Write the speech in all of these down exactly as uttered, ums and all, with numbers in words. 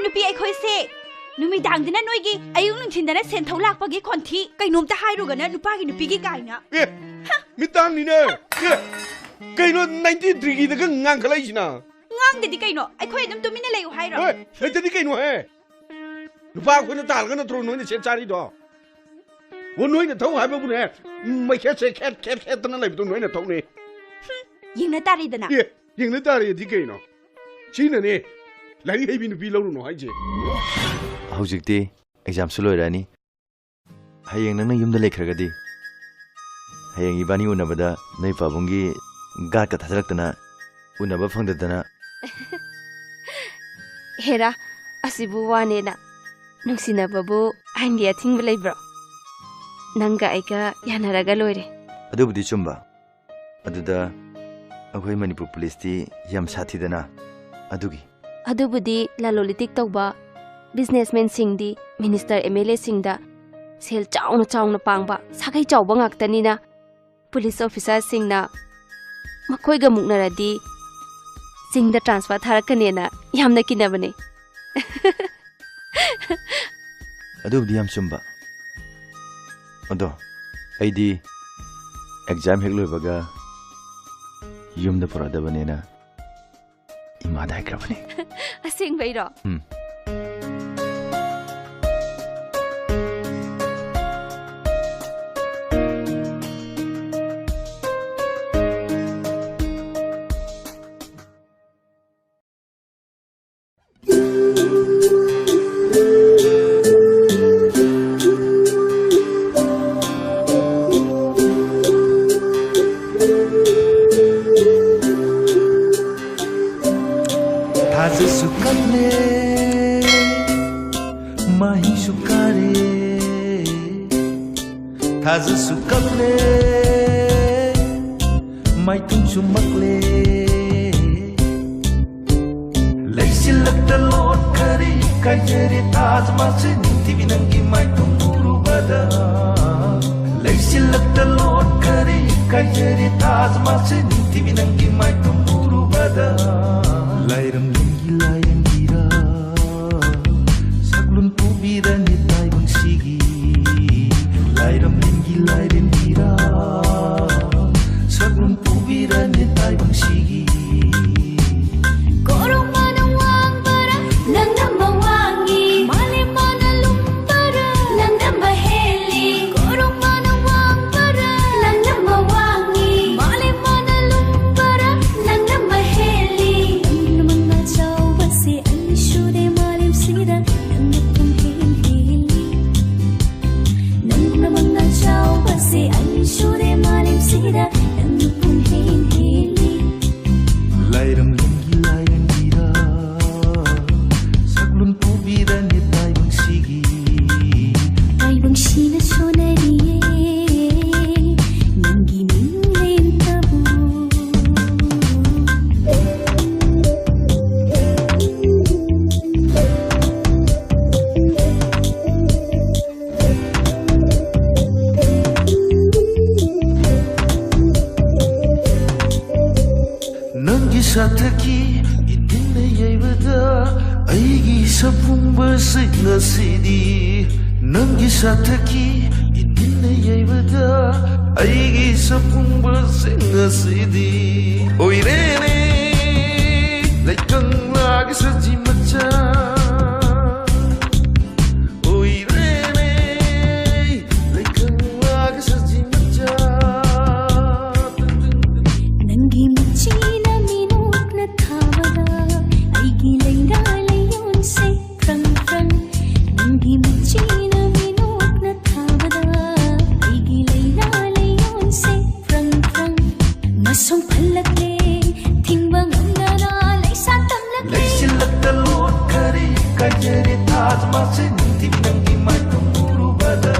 ꯅꯨꯄꯤ ꯑꯩꯈꯣꯏꯁꯦ ꯅꯨꯃꯤꯗꯥꯡꯗꯅ ꯅꯣꯏꯒꯤ, ꯑꯌꯨꯛ ꯅꯨꯡꯊꯤꯟꯗꯅ ꯁꯦꯟꯊꯧ ꯂꯥꯛꯄꯒꯤ ꯈꯣꯟꯊꯤ, ꯀꯩꯅꯣꯝꯇ ꯍꯥꯏꯔꯨꯒꯅ ꯅꯨꯄꯥꯒꯤ ꯅꯨꯄꯤꯒꯤ ꯀꯥꯏꯅ꯫ ꯑꯦ, ꯃꯤꯠꯇꯥꯡꯅꯤꯅꯦ꯫ ꯑꯦ, ꯀꯩꯅꯣ ꯅꯥꯏꯟꯇꯤꯟ ꯗꯤꯒ꯭ꯔꯤꯗꯒ ꯉꯥꯡꯈꯠꯂꯛꯏꯁꯤꯅ? ꯉꯥꯡꯗꯗꯤ ꯀꯩꯅꯣ? ꯑꯩꯈꯣꯏ ꯑꯗꯨꯝ ꯇꯨꯃꯤꯟꯅ ꯂꯩꯌꯨ ꯍꯥꯏꯔꯣ? ꯍꯣꯏ, ꯂꯩꯇꯗꯤ ꯀꯩꯅꯣ ꯍꯦ? ꯅꯨꯄꯥ ꯑꯩꯈꯣꯏꯅ ꯇꯥꯜꯂꯒ ꯅꯠꯇ꯭ꯔꯣ ꯅꯣꯏꯅ ꯁꯦꯠ ꯆꯥꯔꯤꯗꯣ? ꯑꯣ, ꯅꯣꯏꯅ ꯊꯧ ꯍꯥꯏꯕꯕꯨꯅꯦ, ꯃꯩꯈꯦꯠꯁꯦ ꯈꯦꯠ ꯈꯦꯠ ꯈꯦꯠꯇꯅ ꯂꯩꯕꯗꯣ ꯅꯣꯏꯅ ꯊꯧꯅꯦ꯫ ꯌꯦꯡꯅ ꯇꯥꯔꯦꯗꯅ꯫ ꯑꯦ, ꯌꯦꯡꯅ ꯇꯥꯔꯦꯗꯤ ꯀꯩꯅꯣ? ꯁꯤꯅꯅꯦ ꯂꯥꯏꯔꯤꯛ ꯍꯩꯕꯤ ꯅꯨꯄꯤ ꯂꯧꯔꯨꯅꯣ ꯍꯥꯏꯁꯦ꯫ ꯍꯧꯖꯤꯛꯇꯤ ꯑꯦꯛꯖꯥꯝꯁꯨ ꯂꯣꯏꯔꯛꯑꯅꯤ꯫ ꯍꯌꯦꯡ ꯅꯪꯅ ꯌꯨꯝꯗ ꯂꯩꯈ꯭ꯔꯒꯗꯤ, ꯍꯌꯦꯡ ꯏꯕꯥꯅꯤ ꯎꯅꯕꯗ ꯅꯣꯏ ꯄꯥꯕꯨꯡꯒꯤ ꯒꯥꯔꯗꯀ ꯊꯥꯖꯤꯜꯂꯛꯇꯅ ꯎꯅꯕ ꯐꯪꯗꯗꯅ꯫ ꯍꯦꯔꯥ, ꯑꯁꯤꯕꯨ ꯋꯥꯅꯦꯅ? ꯅꯨꯡꯁꯤꯅꯕꯕꯨ ꯑꯥꯏꯟꯒꯤ ꯑꯊꯤꯡꯕ ꯂꯩꯕ꯭ꯔꯣ? ꯅꯪꯒ ꯑꯩꯒ ꯌꯥꯅꯔꯒ ꯂꯣꯏꯔꯦ꯫ ꯑꯗꯨꯕꯨꯗꯤ ꯆꯨꯝꯕ꯫ ꯑꯗꯨꯗ ꯑꯩꯈꯣꯏ ꯃꯅꯤꯄꯨꯔ ꯄꯨꯂꯤꯁꯇꯤ ꯌꯥꯝ ꯁꯥꯊꯤꯗꯅ, ꯑꯗꯨꯒꯤ꯫ ꯑꯗꯨꯕꯨꯗꯤ ꯂꯂꯣꯟ ꯏꯇꯤꯛ ꯇꯧꯕ ꯕꯤꯖꯤꯅꯦꯁꯃꯦꯟꯁꯤꯡꯗꯤ ꯃꯤꯅꯤꯁꯇꯔ, ꯑꯦꯝ ꯑꯦꯜ ꯑꯦꯁꯤꯡꯗ ꯁꯦꯜ ꯆꯥꯎꯅ ꯆꯥꯎꯅ ꯄꯥꯡꯕ ꯁꯥꯒꯩ ꯆꯥꯎꯕ ꯉꯥꯛꯇꯅꯤꯅ, ꯄꯨꯂꯤꯁ ꯑꯣꯐꯤꯁꯥꯔꯁꯤꯡꯅ ꯃꯈꯣꯏꯒ ꯃꯨꯛꯅꯔꯗꯤ ꯆꯤꯡꯗ ꯇ꯭ꯔꯥꯟꯁꯐꯔ ꯊꯥꯔꯛꯀꯅꯦꯅ ꯌꯥꯝꯅ ꯀꯤꯅꯕꯅꯦ꯫ ꯑꯗꯨꯕꯨꯗꯤ ꯌꯥꯝ ꯆꯨꯝꯕ꯫ ꯑꯗꯣ ꯑꯩꯗꯤ ꯑꯦꯛꯖꯥꯝ ꯍꯦꯛ ꯂꯣꯏꯕꯒ ꯌꯨꯝꯗ ꯄꯨꯔꯛꯑꯗꯕꯅꯦꯅ ꯏꯃꯥꯗ ꯍꯥꯏꯈ꯭ꯔꯕꯅꯦ꯫ ꯑꯁꯦꯡꯕꯩꯔꯣ? ꯎꯝ꯫ ꯊꯥꯖꯁꯨ ꯀꯜꯂꯦ, ꯃꯍꯩꯁꯨ ꯀꯥꯔꯦ꯫ ꯊꯥꯖꯁꯨ ꯀꯜꯂꯦ, ꯃꯥꯏꯊꯣꯡꯁꯨ ꯃꯛꯂꯦ꯫ ꯂꯩꯁꯤꯜꯂꯛꯇ ꯂꯣꯠꯈꯔꯦ, ꯏꯀꯥꯏꯖꯔꯦ ꯊꯥꯖ ꯃꯥꯁꯦ ꯅꯤꯡꯊꯤꯕꯤ ꯅꯪꯒꯤ ꯃꯥꯏꯊꯣꯡ ꯎꯔꯨꯕꯗ꯫ ꯂꯩꯁꯤꯜꯂꯛꯇ ꯂꯣꯠꯈꯔꯦ, ꯏꯀꯥꯏꯖꯔꯦ ꯊꯥꯖ ꯃꯥꯁꯦ ꯅꯤꯡꯊꯤꯕꯤ ꯅꯪꯒꯤ ꯃꯥꯏꯊꯣꯡ ꯎꯔꯨꯕꯗ꯫ ꯂꯥꯏꯔꯝꯂꯦꯟꯒꯤ ꯂꯥꯏꯔꯦꯝꯕꯤꯔꯥ, ꯁꯥꯐꯨꯡꯕꯁꯤꯡ ꯑꯁꯤꯗꯤ ꯅꯪꯒꯤ ꯁꯥꯊꯛꯀꯤ ꯏꯟꯗꯤꯟꯅ ꯌꯩꯕꯗ ꯑꯩꯒꯤ ꯁꯥꯐꯨꯡꯕꯁꯤꯡ ꯑꯁꯤꯗꯤ ꯑꯣꯏꯔꯦꯅꯦ ꯂꯩꯀꯪꯂꯥꯒꯤ ꯁꯖꯤ ꯃꯆꯥ ꯑꯣꯏꯔꯦꯅꯦ ꯂꯩꯀꯪꯂꯥꯒꯤ ꯁꯖꯤ ꯃꯆꯥ ꯅꯪꯒꯤ ꯃꯆꯤꯅ ꯃꯤꯅꯣꯛꯅ ꯊꯥꯕꯗ ꯑꯩꯒꯤ ꯂꯩꯅꯥ ꯂꯩꯌꯣꯟꯁꯦ ꯐ꯭ꯔꯪ ꯐ꯭ꯔꯪ ꯅꯪꯒꯤ ꯃꯆꯤꯅ ꯃꯤꯅꯣꯛꯅ ꯊꯥꯕꯗ ꯑꯩꯒꯤ ꯂꯩꯅꯥ ꯂꯩꯌꯣꯟꯁꯦ ꯐ꯭ꯔꯪ ꯐ꯭ꯔꯪ ꯃꯁꯣꯡ ꯐꯜꯂꯛꯂꯦ ꯊꯤꯡꯕ ꯉꯝꯗꯅ ꯂꯩꯁꯥ ꯇꯝꯂꯛꯂꯦ ꯂꯩꯁꯤꯜꯂꯛꯇ ꯂꯣꯠꯈꯔꯦ ꯀꯥꯏꯖꯔꯦ ꯊꯥꯖ ꯃꯥꯁꯦ ꯅꯨꯡꯊꯤꯜ ꯅꯪꯒꯤ ꯃꯥꯏꯗꯣ ꯎꯔꯨꯕꯗ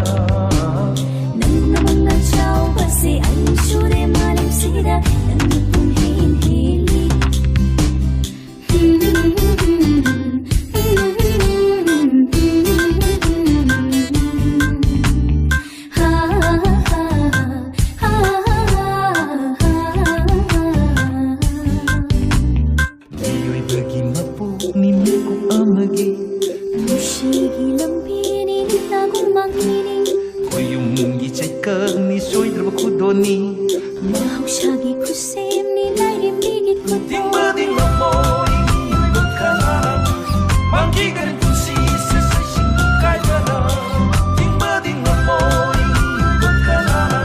ꯅꯪꯅ ꯃꯉꯥ ꯆꯥꯎꯕꯁꯦ ꯑꯅꯤ ꯁꯨꯔꯦ ꯃꯥꯂꯦꯝꯁꯤꯗ ꯅꯪꯅ ꯄꯨꯡꯍꯦꯟ ꯍꯦꯜꯂꯤ ꯃꯤꯑꯣꯏꯕꯒꯤ ꯃꯄꯣꯛꯅꯤ ꯃꯤꯀꯨꯞ ꯑꯃꯒꯤ ꯅꯨꯡꯁꯤꯒꯤ ꯂꯝꯕꯤꯅꯤ ꯅꯤꯇꯥꯒꯨꯝ ꯃꯥꯡꯈꯤꯅꯤ ꯈꯣꯌꯨꯝꯒꯤ ꯆꯩꯀꯛꯅꯤ ꯁꯣꯏꯗ꯭ꯔꯕ ꯈꯨꯗꯣꯜꯅꯤ ꯃꯍꯧꯁꯥꯒꯤ ꯈꯨꯠꯁꯦꯝꯅꯤ ꯂꯥꯏꯔꯦꯝꯕꯤꯒꯤ ꯈꯨꯠ ꯇꯤꯡꯕꯗꯤ ꯉꯝꯃꯣꯏ ꯃꯤꯑꯣꯏꯕ ꯀꯅꯥꯅ ꯃꯥꯡꯈꯤꯒꯅꯤ ꯄꯨꯟꯁꯤ ꯁꯤꯁꯤꯡ ꯀꯥꯏꯕꯅ ꯇꯤꯡꯕꯗꯤ ꯉꯝꯃꯣꯏ ꯃꯤꯑꯣꯏꯕ ꯀꯅꯥꯅ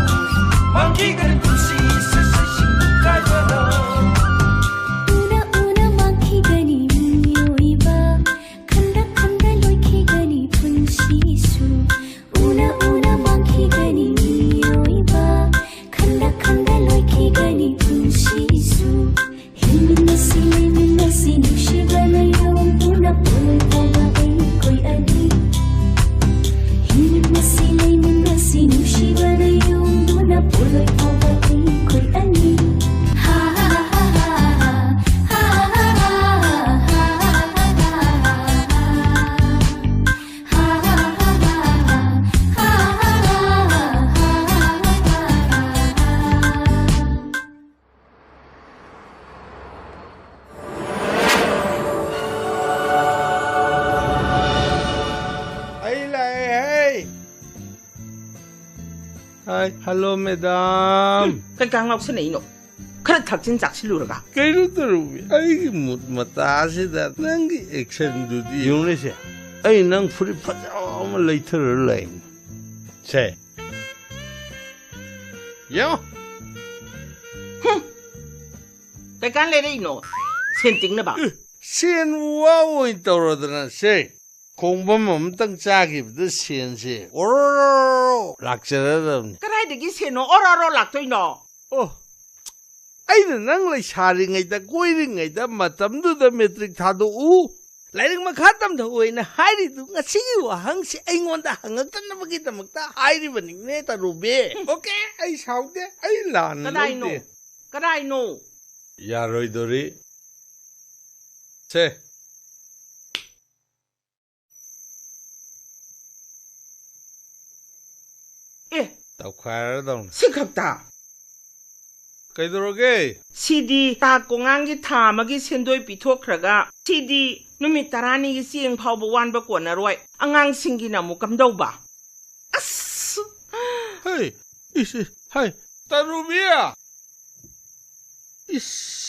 ꯃꯥꯡꯈꯤꯒꯅꯤ ꯄꯨꯟꯁꯤ ꯁꯤꯁꯤꯡ ꯀꯥꯏꯕꯅ ꯎꯅ ꯎꯅ ꯃꯥꯡꯈꯤꯒꯅꯤ ꯃꯤꯑꯣꯏꯕ ꯈꯟꯗ ꯈꯟꯗ ꯂꯣꯏꯈꯤꯒꯅꯤ ꯄꯨꯟꯁꯤꯁꯨ ꯎꯅ ꯎꯅ ꯃꯥꯡꯈꯤꯒꯅꯤ ꯃꯤꯑꯣꯏꯕ ꯈꯟꯗ ꯈꯟꯗ ꯂꯣꯏꯈꯤꯒꯅꯤ ꯍꯜꯂꯣ, ꯃꯦꯗꯥꯝ꯫ ꯎꯝ, ꯀꯩꯀꯥ ꯉꯥꯎꯁꯟꯅꯩꯅꯣ? ꯈꯔ ꯊꯛꯆꯤꯟ ꯆꯥꯁꯤꯜꯂꯨꯔꯒ꯫ ꯀꯩꯅꯣ ꯇꯧꯔꯨꯃꯤ, ꯑꯩꯒꯤ ꯃꯨꯠ ꯃꯇꯥꯁꯤꯗ ꯅꯪꯒꯤ ꯑꯦꯛꯁꯟꯗꯨꯗꯤ꯫ ꯌꯦꯡꯉꯨꯅꯦꯁꯦ, ꯑꯩ ꯅꯪ ꯐꯨꯔꯤꯠ ꯐꯖꯕ ꯑꯃ ꯂꯩꯊꯔ ꯂꯥꯛꯏꯅꯤ꯫ ꯁꯦ꯫ ꯌꯦꯡꯉꯣ꯫ ꯍꯨꯝ꯫ ꯀꯩꯀꯥꯟ ꯂꯩꯔꯛꯏꯅꯣ? ꯁꯦꯟ ꯇꯤꯡꯅꯕ? ꯑꯦ, ꯁꯦꯟ ꯋꯥ ꯑꯣꯏꯅ ꯇꯧꯔꯗꯅ ꯁꯦ꯫ ꯈꯣꯡꯕꯝ ꯑꯃꯇꯪ ꯆꯥꯈꯤꯕꯗ ꯁꯦꯟꯁꯦ ꯑꯣꯔꯣꯔꯣꯔꯣ ꯂꯥꯛꯆꯔꯗꯕꯅꯤ꯫ ꯀꯗꯥꯏꯗꯒꯤ ꯁꯦꯟꯅꯣ ꯑꯣꯔꯣꯔꯣ ꯂꯥꯛꯇꯣꯏꯅꯣ? ꯑꯣ, ꯑꯩꯅ ꯅꯪ ꯂꯩꯁꯥꯔꯤꯉꯩꯗ, ꯀꯣꯏꯔꯤꯉꯩꯗ, ꯃꯇꯝꯗꯨꯗ ꯃꯦꯇ꯭ꯔꯤꯛ ꯊꯥꯗꯣꯛꯎ, ꯂꯥꯏꯔꯤꯛ ꯃꯈꯥ ꯇꯝꯊꯧ ꯍꯥꯏꯅ ꯍꯥꯏꯔꯤꯗꯨ ꯉꯁꯤꯒꯤ ꯋꯥꯍꯪꯁꯤ ꯑꯩꯉꯣꯟꯗ ꯍꯪꯉꯛꯇꯅꯕꯒꯤꯗꯃꯛꯇ ꯍꯥꯏꯔꯤꯕꯅꯤꯅꯦ, ꯇꯔꯨꯕꯤ꯫ ꯑꯣꯀꯦ, ꯑꯩ ꯁꯥꯎꯗꯦ, ꯑꯩ ꯂꯥꯟꯅ ꯀꯗꯥꯏꯅꯣ? ꯂꯧꯗꯦ꯫ ꯀꯗꯥꯏꯅꯣ? ꯌꯥꯔꯣꯏꯗꯣꯔꯤ꯫ ꯁꯦ꯫ ꯑꯦ꯫ ꯇꯧꯈꯥꯏꯔꯗꯧꯅꯤ꯫ ꯁꯤ ꯈꯛꯇ? ꯀꯩꯗꯧꯔꯒꯦ? ꯁꯤꯗꯤ ꯇꯥ ꯀꯣꯉꯥꯡꯒꯤ ꯊꯥ ꯑꯃꯒꯤ ꯁꯦꯟꯗꯣꯏ ꯄꯤꯊꯣꯛꯈ꯭ꯔꯒ, ꯁꯤꯗꯤ ꯅꯨꯃꯤꯠ ꯇꯔꯥꯅꯤꯒꯤ ꯆꯦꯡ ꯐꯥꯎꯕ ꯋꯥꯟꯕ ꯀꯣꯟꯅꯔꯣꯏ꯫ ꯑꯉꯥꯡꯁꯤꯡꯒꯤꯅ ꯑꯃꯨꯛ ꯀꯝꯗꯧꯕ? ꯑꯁ! ꯍꯩ, ꯏꯁ, ꯏꯁ, ꯍꯩ, ꯇꯔꯨꯕꯤ! ꯏꯁ!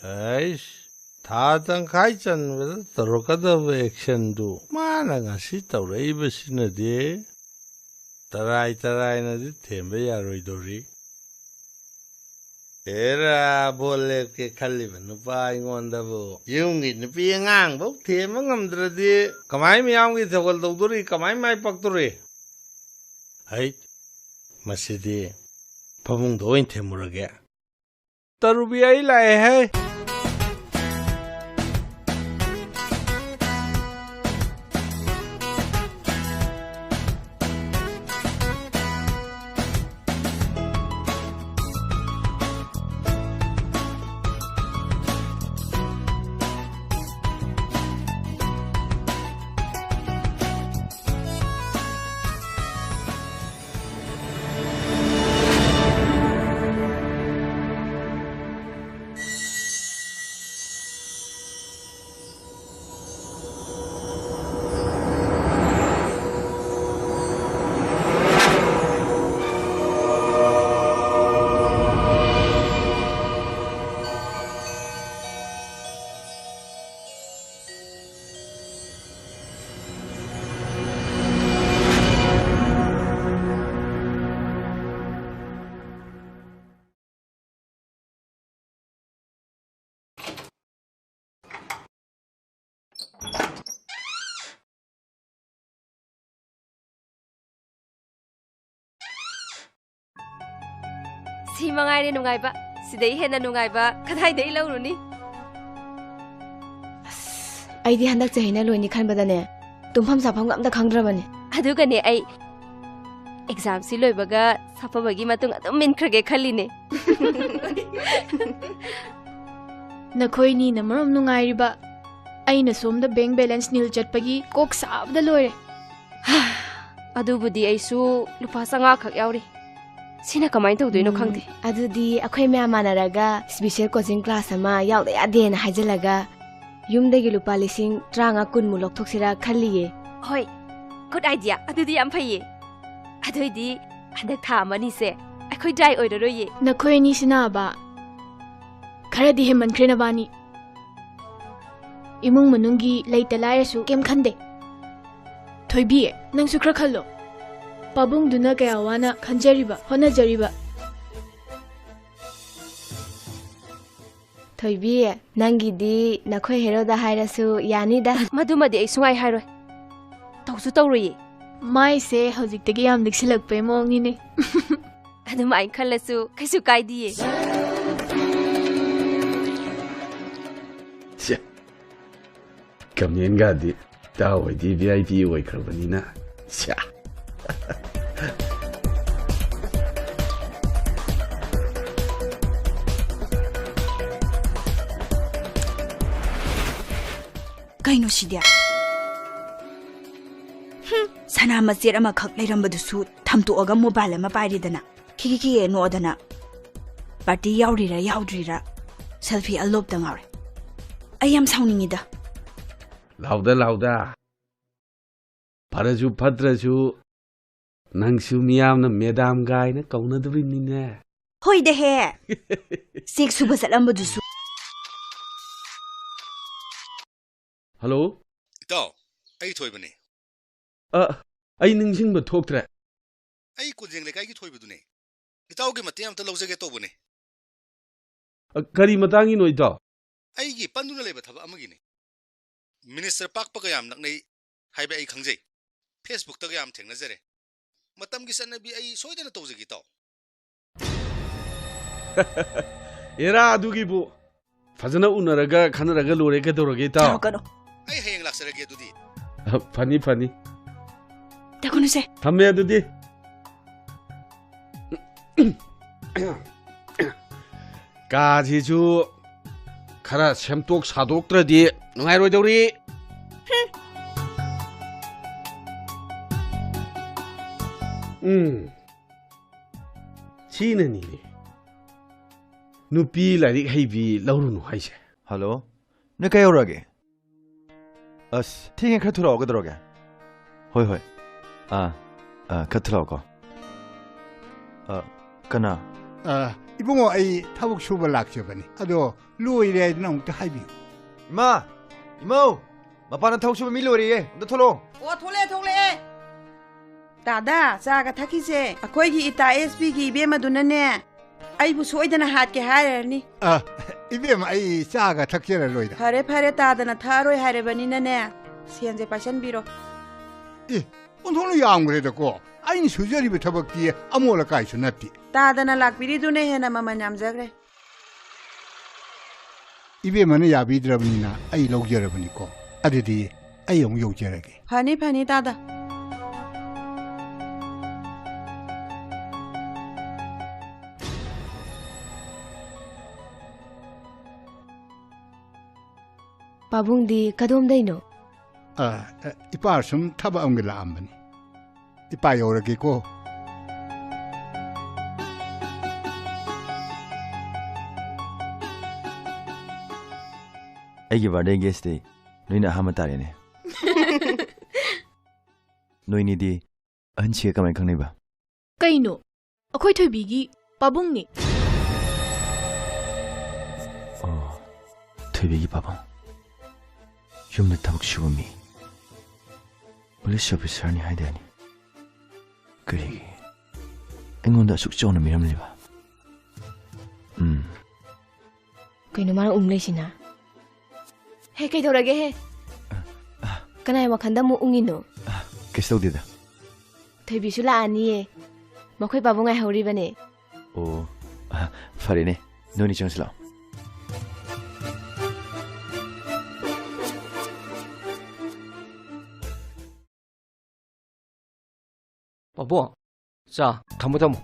ꯑꯩꯁ, ꯊꯥ ꯇꯪꯈꯥꯏ ꯆꯟꯕꯗ ꯇꯧꯔꯛꯀꯗꯕ ꯑꯦꯛꯁꯟꯗꯨ ꯃꯥꯅ ꯉꯁꯤ ꯇꯧꯔꯛꯏꯕꯁꯤꯅꯗꯤ ꯇꯔꯥꯏ ꯇꯔꯥꯏꯅꯗꯤ ꯊꯦꯝꯕ ꯌꯥꯔꯣꯏꯗꯧꯔꯤ꯫ ꯍꯦꯔꯥ, ꯚꯣꯠ ꯂꯦꯞꯀꯦ ꯈꯜꯂꯤꯕ ꯅꯨꯄꯥ ꯑꯩꯉꯣꯟꯗꯕꯨ ꯌꯨꯝꯒꯤ ꯅꯨꯄꯤ ꯑꯉꯥꯡꯐꯧ ꯊꯦꯝꯕ ꯉꯝꯗ꯭ꯔꯗꯤ ꯀꯃꯥꯏ ꯃꯤꯌꯥꯝꯒꯤ ꯊꯧꯒꯜ ꯇꯧꯗꯣꯔꯤ? ꯀꯃꯥꯏ ꯃꯥꯏ ꯄꯥꯛꯇꯣꯔꯤ? ꯍꯩꯠ, ꯃꯁꯤꯗꯤ ꯐꯃꯨꯡꯗ ꯑꯣꯏꯅ ꯊꯦꯝꯃꯨꯔꯒꯦ꯫ ꯇꯔꯨꯕꯤ, ꯑꯩ ꯂꯥꯛꯑꯦꯍꯦ꯫ ꯁꯤ ꯃꯉꯥꯏꯔꯦ ꯅꯨꯡꯉꯥꯏꯕ꯫ ꯁꯤꯗꯩ ꯍꯦꯟꯅ ꯅꯨꯡꯉꯥꯏꯕ ꯀꯗꯥꯏꯗꯒꯤ ꯂꯧꯔꯨꯅꯤ? ꯑꯁ, ꯑꯩꯗꯤ ꯍꯟꯗꯛ ꯆꯍꯤꯅ ꯂꯣꯏꯅꯤ ꯈꯟꯕꯗꯅꯦ, ꯇꯨꯝꯐꯝ ꯆꯥꯐꯝꯒ ꯑꯝꯇ ꯈꯪꯗ꯭ꯔꯕꯅꯦ꯫ ꯑꯗꯨꯒꯅꯦ, ꯑꯩ examꯁꯤ ꯂꯣꯏꯕꯒ ꯁꯥꯐꯕꯒꯤ ꯃꯇꯨꯡ ꯑꯗꯨꯝ ꯏꯟꯈ꯭ꯔꯒꯦ ꯈꯜꯂꯤꯅꯦ꯫ ꯅꯈꯣꯏꯅꯤꯅ ꯃꯔꯣꯝ ꯅꯨꯡꯉꯥꯏꯔꯤꯕ, ꯑꯩꯅ ꯁꯣꯝꯗ bank balance nil ꯆꯠꯄꯒꯤ ꯀꯣꯛ ꯁꯥꯕꯗ ꯂꯣꯏꯔꯦ꯫ ꯑꯗꯨꯕꯨꯗꯤ ꯑꯩꯁꯨ ꯂꯨꯄꯥ ꯆꯥꯝꯃꯉꯥ ꯈꯛ ꯌꯥꯎꯔꯤ꯫ ꯁꯤꯅ ꯀꯃꯥꯏꯅ ꯇꯧꯗꯣꯏꯅꯣ ꯎꯝ, ꯈꯪꯗꯦ꯫ ꯑꯗꯨꯗꯤ ꯑꯩꯈꯣꯏ ꯃꯌꯥꯝ ꯃꯥꯟꯅꯔꯒ special coaching class ꯑꯃ ꯌꯥꯎꯗ ꯌꯥꯗꯦꯅ ꯍꯥꯏꯖꯤꯜꯂꯒ ꯌꯨꯝꯗꯒꯤ ꯂꯨꯄꯥ ꯂꯤꯁꯤꯡ ꯇꯔꯥꯃꯉꯥ ꯀꯨꯟꯃꯨꯛ ꯂꯧꯊꯣꯛꯁꯤꯔꯥ ꯈꯜꯂꯤꯌꯦ꯫ ꯍꯣꯏ, good idea꯫ ꯑꯗꯨꯗꯤ ꯌꯥꯝ ꯐꯩꯌꯦ꯫ ꯑꯗꯨꯏꯗꯤ ꯍꯟꯗꯛ ꯊꯥ ꯑꯃꯅꯤꯁꯦ ꯑꯩꯈꯣꯏ dry ꯑꯣꯏꯔꯔꯣꯏꯌꯦ꯫ ꯅꯈꯣꯏ ꯑꯅꯤꯁꯤꯅꯕ ꯈꯔꯗꯤ ꯍꯦꯟꯃꯟꯈ꯭ꯔꯦ ꯅꯕꯥꯅꯤ꯫ ꯏꯃꯨꯡ ꯃꯅꯨꯡꯒꯤ ꯂꯩꯇ ꯂꯥꯏꯔꯁꯨ ꯀꯩꯝ ꯈꯟꯗꯦ꯫ ꯊꯣꯏꯕꯤ, ꯅꯪꯁꯨ ꯈꯔ ꯈꯜꯂꯣ꯫ ꯄꯥꯕꯨꯡꯗꯨꯅ ꯀꯌꯥ ꯋꯥꯅ ꯈꯟꯖꯔꯤꯕ, ꯍꯣꯠꯅꯖꯔꯤꯕ꯫ ꯊꯣꯏꯕꯤ, ꯅꯪꯒꯤꯗꯤ ꯅꯈꯣꯏ ꯍꯦꯔꯣꯗ ꯍꯥꯏꯔꯁꯨ ꯌꯥꯅꯤꯗ꯫ ꯃꯗꯨꯃꯗꯤ ꯑꯩ ꯁꯨꯡꯍꯥꯏ ꯍꯥꯏꯔꯣꯏ꯫ ꯇꯧꯁꯨ ꯇꯧꯔꯣꯏꯌꯦ꯫ ꯃꯥꯏꯁꯦ ꯍꯧꯖꯤꯛꯇꯒꯤ ꯌꯥꯝ ꯂꯤꯛꯁꯤꯜꯂꯛꯄꯩ ꯃꯑꯣꯡꯅꯤꯅꯦ꯫ ꯑꯗꯨꯃꯥꯏꯅ ꯈꯜꯂꯁꯨ ꯀꯩꯁꯨ ꯀꯥꯏꯗꯤꯌꯦ꯫ ꯁꯦ, ꯀꯃꯦꯟꯒꯗꯤ ꯏꯇꯥꯎ ꯍꯣꯏꯗꯤ V I P ꯑꯣꯏꯈ꯭ꯔꯕꯅꯤꯅ꯫ ꯁ꯭ꯌꯥ꯫ ꯀꯩꯅꯣ ꯁꯤꯗꯤ? ꯍꯨꯝ, ꯁꯅꯥ ꯃꯆꯦꯠ ꯑꯃꯈꯛ ꯂꯩꯔꯝꯕꯗꯨꯁꯨ ꯊꯝꯇꯣꯛꯑꯒ mobile ꯑꯃ ꯄꯥꯏꯔꯦꯗꯅ꯫ ꯈꯤꯈꯤꯈꯤ ꯅꯣꯛꯑꯗꯅ꯫ Party ꯌꯥꯎꯔꯤꯔꯥ ꯌꯥꯎꯗ꯭ꯔꯤꯔꯥ selfie ꯑꯂꯣꯞꯇ ꯉꯥꯎꯔꯦ꯫ ꯑꯩ ꯌꯥꯝ ꯁꯥꯎꯅꯤꯡꯉꯤꯗ꯫ ꯂꯥꯎꯗ, ꯂꯥꯎꯗ꯫ ꯐꯔꯁꯨ ꯐꯠꯇ꯭ꯔꯁꯨ ꯅꯪꯁꯨ ꯃꯤꯌꯥꯝꯅ madam ꯒꯥꯏꯅ ꯀꯧꯅꯗꯣꯔꯤꯕꯅꯤꯅꯦ꯫ ꯍꯣꯏꯗꯍꯦ꯫ Cheque ꯁꯨꯕ ꯆꯠꯂꯝꯕꯗꯨꯁꯨ꯫ Hello? ꯏꯇꯥꯎ, ꯑꯩ ꯊꯣꯏꯕꯅꯦ꯫ ꯑ, ꯑꯩ ꯅꯤꯡꯁꯤꯡꯕ ꯊꯣꯛꯇ꯭ꯔꯦ꯫ ꯑꯩ ꯀꯣꯟꯖꯦꯡ ꯂꯩꯀꯥꯏꯒꯤ ꯊꯣꯏꯕꯗꯨꯅꯦ꯫ ꯏꯇꯥꯎꯒꯤ ꯃꯇꯦꯡ ꯑꯝꯇ ꯂꯧꯖꯒꯦ ꯇꯧꯕꯅꯦ꯫ ꯑ, ꯀꯔꯤ ꯃꯇꯥꯡꯒꯤꯅꯣ, ꯏꯇꯥꯎ? ꯑꯩꯒꯤ ꯄꯟꯗꯨꯅ ꯂꯩꯕ ꯊꯕꯛ ꯑꯃꯒꯤꯅꯦ꯫ Minister ꯄꯥꯛꯄꯒ ꯌꯥꯝ ꯅꯛꯅꯩ ꯍꯥꯏꯕ ꯑꯩ ꯈꯪꯖꯩ꯫ Facebook ꯇꯒ ꯌꯥꯝ ꯊꯦꯡꯅꯖꯔꯦ꯫ ꯃꯇꯝꯒꯤ ꯆꯠꯅꯕꯤ ꯑꯩ ꯁꯣꯏꯗꯅ ꯇꯧꯖꯒꯦ, ꯏꯇꯥꯎ꯫ ꯑꯦꯔꯥ, ꯑꯗꯨꯒꯤꯕꯨ꯫ ꯐꯖꯅ ꯎꯅꯔꯒ ꯈꯟꯅꯔꯒ ꯂꯣꯏꯔꯦ, ꯀꯩꯗꯧꯔꯒꯦ, ꯏꯇꯥꯎ? ꯇꯧꯔꯛꯀꯅꯨ꯫ ꯑꯩ ꯍꯌꯦꯡ ꯂꯥꯛꯆꯔꯒꯦ ꯑꯗꯨꯗꯤ꯫ ꯐꯅꯤ, ꯐꯅꯤ꯫ ꯇꯧꯒꯅꯨꯁꯦ꯫ ꯊꯝꯃꯦ ꯑꯗꯨꯗꯤ꯫ ꯀꯥꯁꯤꯁꯨ ꯈꯔ ꯁꯦꯝꯗꯣꯛ ꯁꯥꯗꯣꯛꯇ꯭ꯔꯗꯤ ꯅꯨꯡꯉꯥꯏꯔꯣꯏꯗꯧꯔꯤ꯫ ꯎꯝ, ꯁꯤꯅꯅꯤꯅꯦ ꯅꯨꯄꯤ ꯂꯥꯏꯔꯤꯛ ꯍꯩꯕꯤ ꯂꯧꯔꯨꯅꯨ ꯍꯥꯏꯁꯦ꯫ ꯍꯜꯂꯣ, ꯅꯣꯏ ꯀꯩ ꯌꯧꯔꯛꯑꯒꯦ? ꯑꯁ, ꯊꯦꯡꯉꯦ, ꯈꯔ ꯊꯨꯔꯛꯑꯣ, ꯀꯩꯗꯧꯔꯒꯦ? ꯍꯣꯏ, ꯍꯣꯏ꯫ ꯑꯥ, ꯑꯥ, ꯈꯔ ꯊꯨꯔꯛꯑꯣꯀꯣ꯫ ꯑꯥ, ꯀꯅꯥ? ꯑꯥ, ꯏꯕꯨꯡꯉꯣ, ꯑꯩ ꯊꯕꯛ ꯁꯨꯕ ꯂꯥꯛꯆꯕꯅꯤ꯫ ꯑꯗꯣ ꯂꯣꯏꯔꯦ ꯍꯥꯏꯗꯨꯅ ꯑꯃꯨꯛꯇ ꯍꯥꯏꯕꯤꯌꯨ꯫ ꯏꯃꯥ! ꯏꯃꯧ! ꯃꯄꯥꯟꯗ ꯊꯕꯛ ꯁꯨꯕ ꯃꯤ ꯂꯣꯏꯔꯦꯌꯦ, ꯑꯝꯇ ꯊꯣꯛꯂꯛꯑꯣ꯫ ꯑꯣ, ꯊꯣꯛꯂꯛꯑꯦ, ꯊꯣꯛꯂꯛꯑꯦ꯫ ꯇꯥꯗꯥ, ꯆꯥꯒ ꯊꯛꯈꯤꯁꯦ꯫ ꯑꯩꯈꯣꯏꯒꯤ ꯏꯇꯥ ꯑꯦꯁ ꯄꯤꯒꯤ ꯏꯕꯦꯝꯃꯗꯨꯅꯅꯦ, ꯑꯩꯕꯨ ꯁꯣꯏꯗꯅ ꯍꯥꯠꯀꯦ ꯍꯥꯏꯔꯅꯤ꯫ ꯑ, ꯏꯕꯦꯝꯃ, ꯑꯩ ꯆꯥꯒ ꯊꯛꯆꯔꯔꯣꯏꯗ꯫ ꯐꯔꯦ, ꯐꯔꯦ, ꯇꯥꯗꯅ ꯊꯛꯑꯔꯣꯏ ꯍꯥꯏꯔꯕꯅꯤꯅꯅꯦ, ꯁꯦꯟꯁꯦ ꯄꯥꯏꯁꯟꯕꯤꯔꯣ꯫ ꯑꯦ, ꯑꯣꯟꯊꯣꯛꯅ ꯌꯥꯝꯈ꯭ꯔꯦꯗꯀꯣ꯫ ꯑꯩꯅ ꯁꯨꯖꯔꯤꯕ ꯊꯕꯛꯇꯤ ꯑꯃꯣꯠ ꯑꯀꯥꯏꯁꯨ ꯅꯠꯇꯦ꯫ ꯇꯥꯗꯅ ꯂꯥꯛꯄꯤꯔꯤꯗꯨꯅ ꯍꯦꯟꯅ ꯃꯃꯜ ꯌꯥꯝꯖꯈ꯭ꯔꯦ꯫ ꯏꯕꯦꯝꯃꯅ ꯌꯥꯕꯤꯗ꯭ꯔꯕꯅꯤꯅ ꯑꯩ ꯂꯧꯖꯔꯕꯅꯤꯀꯣ꯫ ꯑꯗꯨꯗꯤ ꯑꯩ ꯑꯃꯨꯛ ꯌꯧꯖꯔꯒꯦ꯫ ꯐꯅꯤ, ꯐꯅꯤ, ꯇꯥꯗ꯫ ꯄꯥꯕꯨꯡꯗꯤ ꯀꯗꯣꯝꯗꯩꯅꯣ? ꯑ, ꯑ, ꯏꯄꯥ ꯁꯨꯝ ꯊꯕꯛ ꯑꯃꯒꯤ ꯂꯥꯛꯑꯝꯕꯅꯤ꯫ ꯏꯄꯥ ꯌꯧꯔꯒꯦꯀꯣ꯫ ꯑꯩꯒꯤ ꯕꯥꯔꯗꯦ ꯒꯦꯁꯇꯤ ꯅꯣꯏꯅ ꯑꯍꯥꯟꯕ ꯇꯥꯔꯦꯅꯦ꯫ ꯅꯣꯏꯅꯤꯗꯤ ꯑꯍꯟꯁꯤꯒ ꯀꯃꯥꯏꯅ ꯈꯪꯅꯩꯕ? ꯀꯩꯅꯣ? ꯑꯩꯈꯣꯏ ꯊꯣꯏꯕꯤꯒꯤ ꯄꯥꯕꯨꯡꯅꯤ꯫ ꯑꯣ, ꯊꯣꯏꯕꯤꯒꯤ ꯄꯥꯕꯨꯡ꯫ ꯌꯨꯝꯗ ꯊꯕꯛ ꯁꯨꯕ ꯃꯤ꯫ ꯄꯨꯂꯤꯁ ꯑꯣꯐꯤꯁꯥꯔꯅꯤ ꯍꯥꯏꯗꯥꯏꯅꯦ? ꯀꯔꯤꯒꯤ ꯑꯩꯉꯣꯟꯗ ꯑꯁꯨꯛ ꯆꯥꯎꯅ ꯃꯤꯔꯝꯂꯤꯕ? ꯎꯝ꯫ ꯀꯩꯅꯣ ꯃꯥꯅ ꯎꯪ ꯂꯩꯁꯤꯅ? ꯍꯦ, ꯀꯩꯗꯧꯔꯒꯦ ꯍꯦ? ꯀꯅꯥꯏ ꯋꯥꯈꯟꯗ ꯑꯃꯨꯛ ꯎꯪꯉꯤꯅꯣ? ꯀꯩꯁꯨ ꯇꯧꯗꯦꯗ꯫ ꯊꯣꯏꯕꯤꯁꯨ ꯂꯥꯛꯑꯅꯤꯌꯦ꯫ ꯃꯈꯣꯏ ꯄꯥꯕꯨꯡ ꯉꯥꯏꯍꯧꯔꯤꯕꯅꯦ꯫ ꯑꯣ, ꯐꯔꯦꯅꯦ, ꯅꯣꯏꯅꯤ ꯆꯪꯁꯤꯜꯂꯛꯑꯣ꯫ ꯄꯥꯕꯨꯡ, ꯆꯥ꯫ ꯊꯝꯃꯣ, ꯊꯝꯃꯣ꯫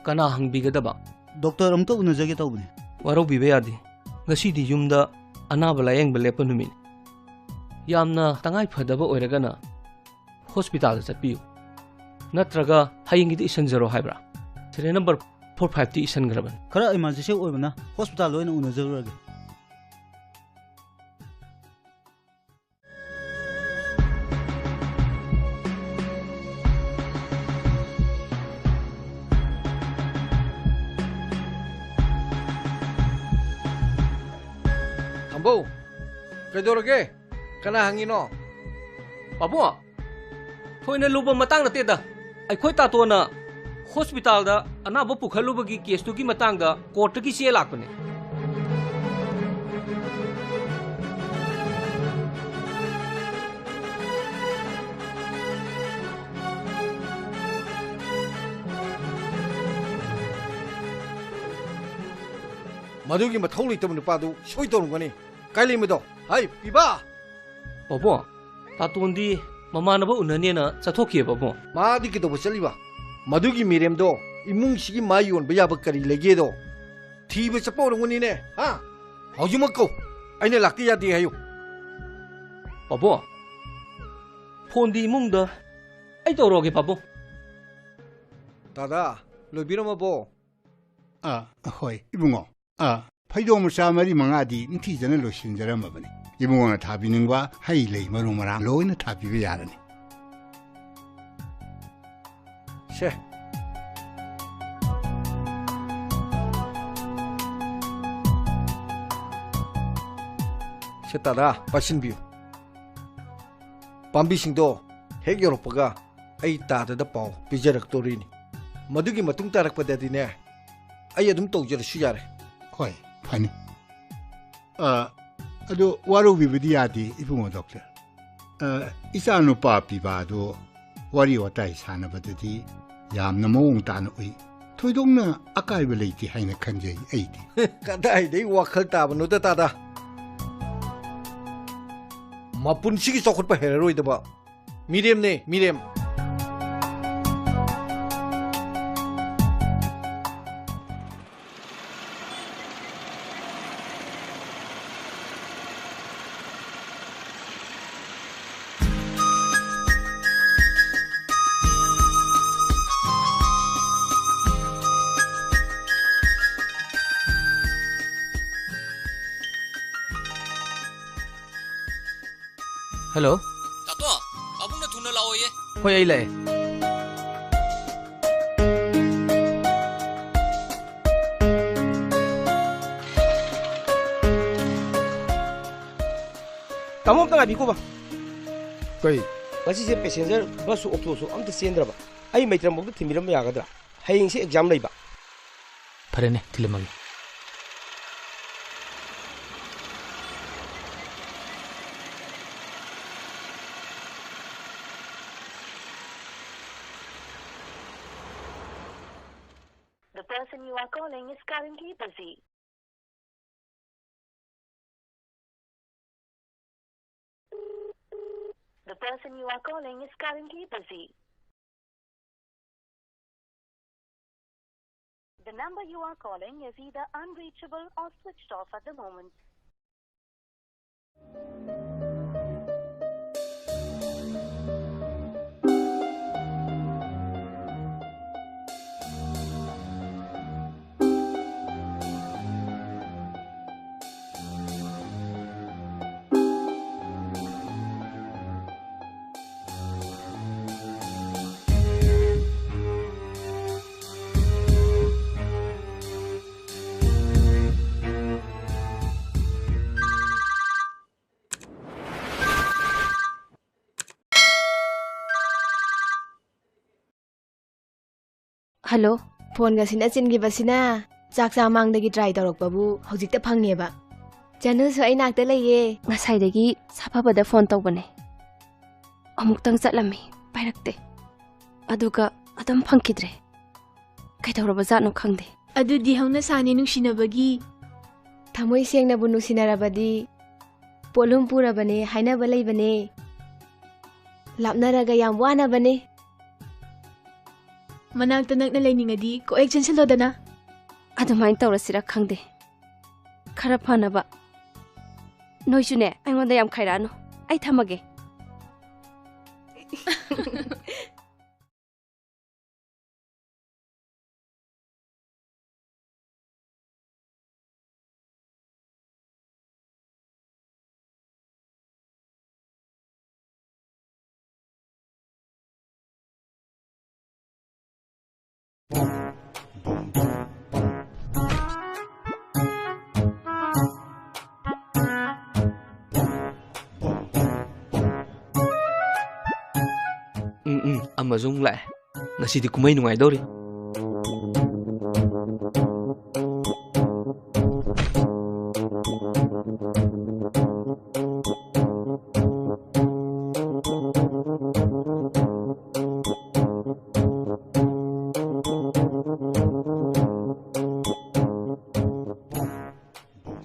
ꯀꯅꯥ ꯍꯪꯕꯤꯒꯗꯕ? ꯗꯣꯛꯇꯔ ꯑꯃꯨꯛꯇ ꯎꯅꯖꯒꯦ ꯇꯧꯕꯅꯤ꯫ ꯋꯥꯔꯧꯕꯤꯕ ꯌꯥꯗꯦ꯫ ꯉꯁꯤꯗꯤ ꯌꯨꯝꯗ ꯑꯅꯥꯕ ꯂꯥꯌꯦꯡꯕ ꯂꯦꯞꯄ ꯅꯨꯃꯤꯠꯅꯤ꯫ ꯌꯥꯝꯅ ꯇꯉꯥꯏ ꯐꯗꯕ ꯑꯣꯏꯔꯒꯅ ꯍꯣꯁꯄꯤꯇꯥꯜꯗ ꯆꯠꯄꯤꯌꯨ꯫ ꯅꯠꯇ꯭ꯔꯒ ꯍꯌꯦꯡꯒꯤꯗꯤ ꯏꯁꯟꯖꯔꯣ ꯍꯥꯏꯕ꯭ꯔꯥ? ꯁꯦꯔꯤꯌꯦꯜ ꯅꯝꯕꯔ ꯐꯣꯔ ꯐꯥꯏꯚꯇꯤ ꯏꯁꯟꯈ꯭ꯔꯕꯅꯤ꯫ ꯈꯔ ꯏꯃꯥꯔꯖꯦꯟꯁꯤ ꯑꯣꯏꯕꯅ ꯍꯣꯁꯄꯤꯇꯥꯜꯗ ꯑꯣꯏꯅ ꯎꯅꯖꯔꯨꯔꯒꯦ꯫ ꯊꯝꯕꯧ, ꯀꯩꯗꯧꯔꯒꯦ? ꯀꯅꯥ ꯍꯪꯉꯤꯅꯣ? ꯄꯥꯕꯨꯡ, ꯊꯣꯏꯅ ꯂꯨꯕ ꯃꯇꯥꯡ ꯅꯠꯇꯦꯗ꯫ ꯑꯩꯈꯣꯏ ꯇꯥꯇꯣꯟꯅ ꯍꯣꯁꯄꯤꯇꯥꯜꯗ ꯑꯅꯥꯕ ꯄꯨꯈꯠꯂꯨꯕꯒꯤ ꯀꯦꯁꯇꯨꯒꯤ ꯃꯇꯥꯡꯗ ꯀꯣꯔꯠꯇꯒꯤ ꯆꯦ ꯂꯥꯛꯄꯅꯦ꯫ ꯃꯗꯨꯒꯤ ꯃꯊꯧ ꯂꯩꯇꯕ ꯅꯨꯄꯥꯗꯨ ꯁꯣꯏ ꯇꯧꯔꯝꯒꯅꯤ꯫ ꯀꯥꯏ ꯂꯩ ꯃꯗꯣ? ꯍꯥꯏ, ꯄꯤꯕꯥ! ꯄꯥꯕꯨꯡ, ꯇꯥꯇꯣꯟꯗꯤ ꯃꯃꯥꯟꯅꯕ ꯎꯅꯅꯦꯅ ꯆꯠꯊꯣꯛꯈꯤꯑꯦ, ꯄꯥꯕꯨꯡ꯫ ꯃꯥꯗꯤ ꯀꯩꯗꯧꯕ ꯆꯠꯂꯤꯕ? ꯃꯗꯨꯒꯤ ꯃꯤꯔꯦꯝꯗꯣ ꯏꯃꯨꯡꯁꯤꯒꯤ ꯃꯥ ꯌꯣꯟꯕ ꯌꯥꯕ ꯀꯔꯤ ꯂꯩꯒꯦꯗꯣ ꯊꯤꯕ ꯆꯠꯄ ꯑꯣꯏꯔꯝꯒꯅꯤꯅꯦ, ꯍꯥ? ꯍꯧꯖꯤꯛꯃꯛ ꯀꯧ꯫ ꯑꯩꯅ ꯂꯥꯛꯇ ꯌꯥꯗꯦ ꯍꯥꯏꯌꯨ꯫ ꯄꯥꯕꯨꯡ, ꯐꯣꯟꯗꯤ ꯏꯃꯨꯡꯗ ꯑꯩ ꯇꯧꯔꯛꯑꯒꯦ, ꯄꯥꯕꯨꯡ꯫ ꯗꯥꯗꯥ, ꯂꯣꯏꯕꯤꯔꯝꯃꯕꯣ? ꯑꯥ, ꯍꯣꯏ, ꯏꯕꯨꯡꯉꯣ꯫ ꯑꯥ, ꯐꯩꯗꯣꯝ ꯃꯆꯥ ꯃꯔꯤ ꯃꯉꯥꯗꯤ ꯅꯤꯡꯊꯤꯖꯅ ꯂꯣꯏꯁꯤꯟꯖꯔꯝꯃꯕꯅꯤ꯫ ꯏꯕꯨꯡꯉꯣꯅ ꯊꯥꯕꯤꯅꯤꯡꯕ ꯍꯩ ꯂꯩ ꯃꯔꯨ ꯃꯔꯥꯡ ꯂꯣꯏꯅ ꯊꯥꯕꯤꯕ ꯌꯥꯔꯅꯤ꯫ ꯁꯦ꯫ ꯁꯦ, ꯗꯥꯗꯥ, ꯄꯥꯏꯁꯤꯟꯕꯤꯌꯨ꯫ ꯄꯥꯝꯕꯤꯁꯤꯡꯗꯣ ꯍꯦꯛ ꯌꯧꯔꯛꯄꯒ ꯑꯩ ꯗꯥꯗꯥꯗ ꯄꯥꯎ ꯄꯤꯖꯔꯛꯇꯣꯔꯤꯅꯤ꯫ ꯃꯗꯨꯒꯤ ꯃꯇꯨꯡ ꯇꯥꯔꯛꯄꯗꯗꯤꯅꯦ, ꯑꯩ ꯑꯗꯨꯝ ꯇꯧꯖꯔꯁꯨ ꯌꯥꯔꯦ꯫ ꯍꯣꯏ, ꯐꯅꯤ꯫ ꯑ, ꯑꯗꯨ ꯋꯥꯔꯧꯕꯤꯕꯗꯤ ꯌꯥꯗꯦ, ꯏꯕꯨꯡꯉꯣ ꯗꯣꯛꯇꯔ꯫ ꯑ, ꯏꯆꯥ ꯅꯨꯄꯥ ꯄꯤꯕꯥꯗꯨ ꯋꯥꯔꯤ ꯋꯥꯇꯥꯏ ꯁꯥꯟꯅꯕꯗꯗꯤ ꯌꯥꯝꯅ ꯃꯑꯣꯡ ꯇꯥꯅ ꯎꯏ꯫ ꯊꯣꯏꯗꯣꯛꯅ ꯑꯀꯥꯏꯕ ꯂꯩꯇꯦ ꯍꯥꯏꯅ ꯈꯟꯖꯩ ꯑꯩꯗꯤ꯫ ꯀꯗꯥꯏꯗꯒꯤ ꯋꯥꯈꯜ ꯇꯥꯕꯅꯣꯗ, ꯇꯥꯗ? ꯃꯄꯨꯟꯁꯤꯒꯤ ꯆꯥꯎꯈꯠꯄ ꯍꯩꯔꯔꯣꯏꯗꯕ ꯃꯤꯔꯦꯝꯅꯦ, ꯃꯤꯔꯦꯝ꯫ ꯍꯜꯂꯣ꯫ ꯇꯥꯇꯣ, ꯄꯥꯕꯨꯡꯅ ꯊꯨꯅ ꯂꯥꯛꯑꯣꯌꯦ꯫ ꯍꯣꯏ, ꯑꯩ ꯂꯥꯛꯑꯦ꯫ ꯇꯥꯃꯣ, ꯑꯝꯇ ꯉꯥꯏꯕꯤꯈꯣꯕ꯫ ꯀꯩ? ꯉꯁꯤꯁꯦ ꯄꯦꯁꯦꯟꯖꯔ ꯕꯁꯁꯨ ꯑꯣꯛꯇꯣꯁꯨ ꯑꯝꯇ ꯆꯦꯟꯗ꯭ꯔꯕ꯫ ꯑꯩ ꯃꯩꯇ꯭ꯔꯝꯐꯧꯗ ꯊꯤꯟꯕꯤꯔꯝꯕ ꯌꯥꯒꯗ꯭ꯔꯥ? ꯍꯌꯦꯡꯁꯦ ꯑꯦꯛꯖꯥꯝ ꯂꯩꯕ꯫ ꯐꯔꯦꯅꯦ, ꯊꯤꯜꯂꯝꯃꯒꯦ꯫ The person you are calling is currently busy. The person you are calling is currently busy. The number you are calling is either unreachable or switched off at the moment. Hello, ꯐꯣꯟꯒꯁꯤꯅ ꯆꯤꯟꯈꯤꯕꯁꯤꯅ꯫ ꯆꯥꯛ ꯆꯥ ꯃꯥꯡꯗꯒꯤ try ꯇꯧꯔꯛꯄꯕꯨ ꯍꯧꯖꯤꯛꯇ ꯐꯪꯉꯦꯕ꯫ ꯆꯅꯨꯁꯨ ꯑꯩ ꯅꯥꯛꯇ ꯂꯩꯌꯦ꯫ ꯉꯁꯥꯏꯗꯒꯤ ꯁꯥꯐꯕꯗ ꯐꯣꯟ ꯇꯧꯕꯅꯦ, ꯑꯃꯨꯛꯇꯪ ꯆꯠꯂꯝꯃꯤ꯫ ꯍꯥꯏꯔꯛꯇꯦ꯫ ꯑꯗꯨꯒ ꯑꯗꯨꯝ ꯐꯪꯈꯤꯗ꯭ꯔꯦ꯫ ꯀꯩꯗꯧꯔꯕꯖꯥꯠꯅꯣ ꯈꯪꯗꯦ꯫ ꯑꯗꯨꯗꯤ ꯍꯧꯅꯁꯥꯅꯤ ꯅꯨꯡꯁꯤꯅꯕꯒꯤ꯫ ꯊꯃꯣꯏ ꯁꯦꯡꯅꯕꯨ ꯅꯨꯡꯁꯤꯅꯔꯕꯗꯤ ꯄꯣꯠꯂꯨꯝ ꯄꯨꯔꯕꯅꯦ ꯍꯥꯏꯅꯕ ꯂꯩꯕꯅꯦ꯫ ꯂꯥꯞꯅꯔꯒ ꯌꯥꯝ ꯋꯥꯅꯕꯅꯦ꯫ ꯃꯅꯥꯛꯇ ꯅꯛꯅ ꯂꯩꯅꯤꯡꯉꯗꯤ ꯀꯣꯛ ꯍꯦꯛ ꯆꯦꯟꯁꯤꯜꯂꯣꯗꯅ꯫ ꯑꯗꯨꯃꯥꯏꯅ ꯇꯧꯔꯁꯤꯔ ꯈꯪꯗꯦ꯫ ꯈꯔ ꯐꯅꯕ꯫ ꯅꯣꯏꯁꯨꯅꯦ, ꯑꯩꯉꯣꯟꯗ ꯌꯥꯝ ꯈꯥꯏꯔꯛꯑꯅꯨ꯫ ꯑꯩ ꯊꯝꯃꯒꯦ꯫ ꯎꯝ, ꯎꯝ, ꯑꯃꯁꯨ ꯑꯃꯨꯛ ꯂꯥꯛꯑꯦ꯫ ꯉꯁꯤꯗꯤ ꯀꯨꯝꯍꯩ ꯅꯨꯡꯉꯥꯏꯗꯧꯔꯤ꯫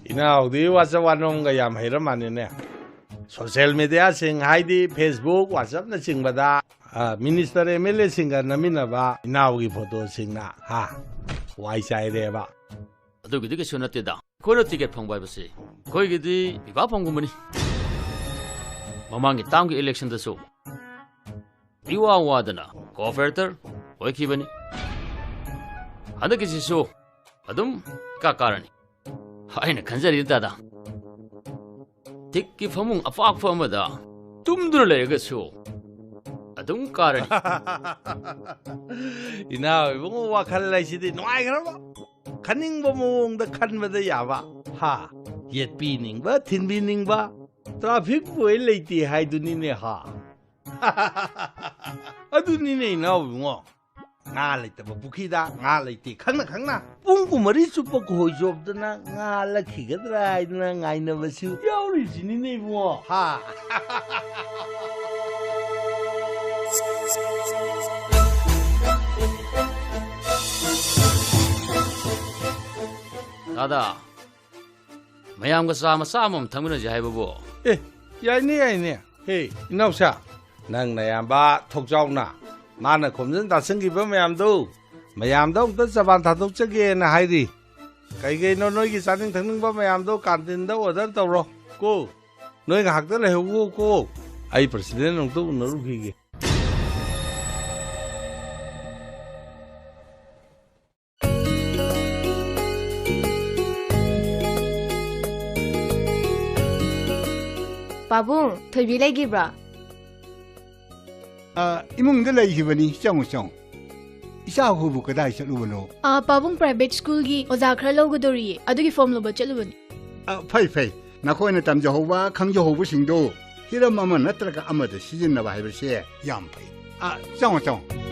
ꯏꯅꯥꯎꯗꯤ ꯋꯥꯆꯞ ꯋꯥꯅꯣꯝꯒ ꯌꯥꯝ ꯍꯩꯔ ꯃꯥꯜꯂꯦꯅꯦ꯫ ꯁꯣꯁꯤꯌꯦꯜ ꯃꯦꯗꯤꯌꯥꯁꯤꯡ ꯍꯥꯏꯗꯤ Facebook, WhatsApp-ꯅꯆꯤꯡꯕꯗ, ꯑ, ꯃꯤꯅꯤꯁꯇꯔ, MLA-ꯁꯤꯡꯒ ꯅꯝꯃꯤꯟꯅꯕ ꯏꯅꯥꯎꯒꯤ ꯐꯣꯇꯣꯁꯤꯡꯅ, ꯍꯥ, ꯋꯥꯏ ꯆꯥꯏꯔꯦꯕ꯫ ꯑꯗꯨꯒꯤꯗꯤ ꯀꯩꯁꯨ ꯅꯠꯇꯦꯗ꯫ ꯑꯩꯈꯣꯏꯅ ꯇꯤꯀꯦꯠ ꯐꯪꯕ ꯍꯥꯏꯕꯁꯤ ꯑꯩꯈꯣꯏꯒꯤꯗꯤ ꯏꯄꯥ ꯐꯪꯒꯨꯝꯕꯅꯤ꯫ ꯃꯃꯥꯡꯒꯤ ꯇꯥꯝꯒꯤ ꯏꯂꯦꯛꯁꯟꯗꯁꯨ ꯏꯋꯥ ꯋꯥꯗꯅ ꯀꯣꯑꯣꯄꯔꯦꯇꯔ ꯑꯣꯏꯈꯤꯕꯅꯤ꯫ ꯍꯟꯗꯛꯀꯤꯁꯤꯁꯨ ꯑꯗꯨꯝ ꯏꯀꯥ ꯀꯥꯔꯅꯤ꯫ ꯑꯩꯅ ꯈꯟꯖꯔꯤ ꯗꯥꯗꯥ, ꯇꯤꯛꯀꯤ ꯐꯃꯨꯡ ꯑꯄꯥꯛꯄ ꯑꯃꯗ ꯇꯨꯝꯗꯨꯅ ꯂꯩꯔꯒꯁꯨ ꯑꯗꯨꯝ ꯀꯥꯔꯅꯤ꯫ ꯏꯅꯥꯎ ꯏꯕꯨꯡꯉꯣ, ꯋꯥꯈꯜ ꯍꯥꯏꯁꯤꯗꯤ ꯅꯨꯡꯉꯥꯏꯈ꯭ꯔꯕ? ꯈꯟꯅꯤꯡꯕ ꯃꯑꯣꯡꯗ ꯈꯟꯕꯗ ꯌꯥꯕ꯫ ꯍꯥ? ꯌꯦꯠꯄꯤꯅꯤꯡꯕ, ꯊꯤꯟꯕꯤꯅꯤꯡꯕ, ꯇ꯭ꯔꯥꯐꯤꯛ ꯄꯣꯏꯟ ꯂꯩꯇꯦ ꯍꯥꯏꯗꯨꯅꯤꯅꯦ, ꯍꯥ? ꯑꯗꯨꯅꯤꯅꯦ ꯏꯅꯥꯎ ꯏꯕꯨꯡꯉꯣ꯫ ꯉꯥ ꯂꯩꯇꯕ ꯄꯨꯈ꯭ꯔꯤꯗ ꯉꯥ ꯂꯩꯇꯦ ꯈꯪꯅ ꯈꯪꯅ ꯄꯨꯡ ꯀꯨꯟꯃꯔꯤ ꯆꯨꯞꯄ ꯈꯣꯏ ꯆꯣꯞꯇꯅ ꯉꯥ ꯂꯛꯈꯤꯒꯗ꯭ꯔꯥ ꯍꯥꯏꯗꯅ ꯉꯥꯏꯅꯕꯁꯨ ꯌꯥꯎꯔꯤꯁꯤꯅꯤꯅꯦ ꯏꯕꯨꯡꯉꯣ꯫ ꯍꯥ? ꯗꯥꯗꯥ, ꯃꯌꯥꯝꯒ ꯆꯥ ꯃꯆꯥ ꯑꯃꯃꯝ ꯊꯛꯃꯤꯟꯅꯁꯦ ꯍꯥꯏꯕꯕꯨ? ꯑꯦ, ꯌꯥꯏꯅꯦ, ꯌꯥꯏꯅꯦ꯫ ꯍꯦ, ꯏꯅꯥꯎꯁꯥ, ꯅꯪ ꯅꯌꯥꯝꯕ ꯊꯣꯛꯆꯥꯎꯅ ꯃꯥꯅ ꯈꯣꯝꯖꯤꯟ ꯇꯥꯁꯤꯟꯈꯤꯕ ꯃꯌꯥꯝꯗꯣ ꯃꯌꯥꯝꯗ ꯑꯃꯨꯛꯇ ꯆꯕꯥꯟ ꯊꯥꯗꯣꯛꯆꯒꯦꯅ ꯍꯥꯏꯔꯤ꯫ ꯀꯩ ꯀꯩꯅꯣ ꯅꯣꯏꯒꯤ ꯆꯥꯅꯤꯡ ꯊꯛꯅꯤꯡꯕ ꯃꯌꯥꯝꯗꯣ ꯀꯥꯟꯇꯤꯟꯗ ꯑꯣꯔꯗꯔ ꯇꯧꯔꯣ ꯀꯣ꯫ ꯅꯣꯏ ꯉꯥꯏꯍꯥꯛꯇ ꯂꯩꯍꯧꯒꯣ ꯀꯣ꯫ ꯑꯩ ꯄ꯭ꯔꯁꯤꯗꯦꯟ ꯑꯃꯨꯛꯇ ꯎꯅꯔꯨꯈꯤꯒꯦ꯫ ꯄꯥꯕꯨꯡ, ꯊꯣꯏꯕꯤ ꯂꯩꯈꯤꯕ꯭ꯔꯥ? ꯑ, ꯏꯃꯨꯡꯗ ꯂꯩꯈꯤꯕꯅꯤ꯫ ꯆꯪꯉꯨ, ꯆꯪꯉꯨ꯫ ꯏꯆꯥ ꯍꯣꯏꯕꯨ ꯀꯗꯥꯏ ꯆꯠꯂꯨꯕꯅꯣ? ꯑ, ꯄꯥꯕꯨꯡ private schoolꯒꯤ ꯑꯣꯖꯥ ꯈꯔ ꯂꯧꯒꯗꯣꯔꯤꯌꯦ, ꯑꯗꯨꯒꯤ form ꯂꯧꯕ ꯆꯠꯂꯨꯕꯅꯤ꯫ ꯑ, ꯐꯩ, ꯐꯩ꯫ ꯅꯈꯣꯏꯅ ꯇꯝꯖꯍꯧꯕ, ꯈꯪꯖꯍꯧꯕꯁꯤꯡꯗꯣ ꯍꯤꯔꯝ ꯑꯃ ꯅꯠꯇ꯭ꯔꯒ ꯑꯃꯗ ꯁꯤꯖꯤꯟꯅꯕ ꯍꯥꯏꯕꯁꯦ ꯌꯥꯝ ꯐꯩ꯫ ꯑ, ꯆꯪꯉꯣ, ꯆꯪꯉꯣ꯫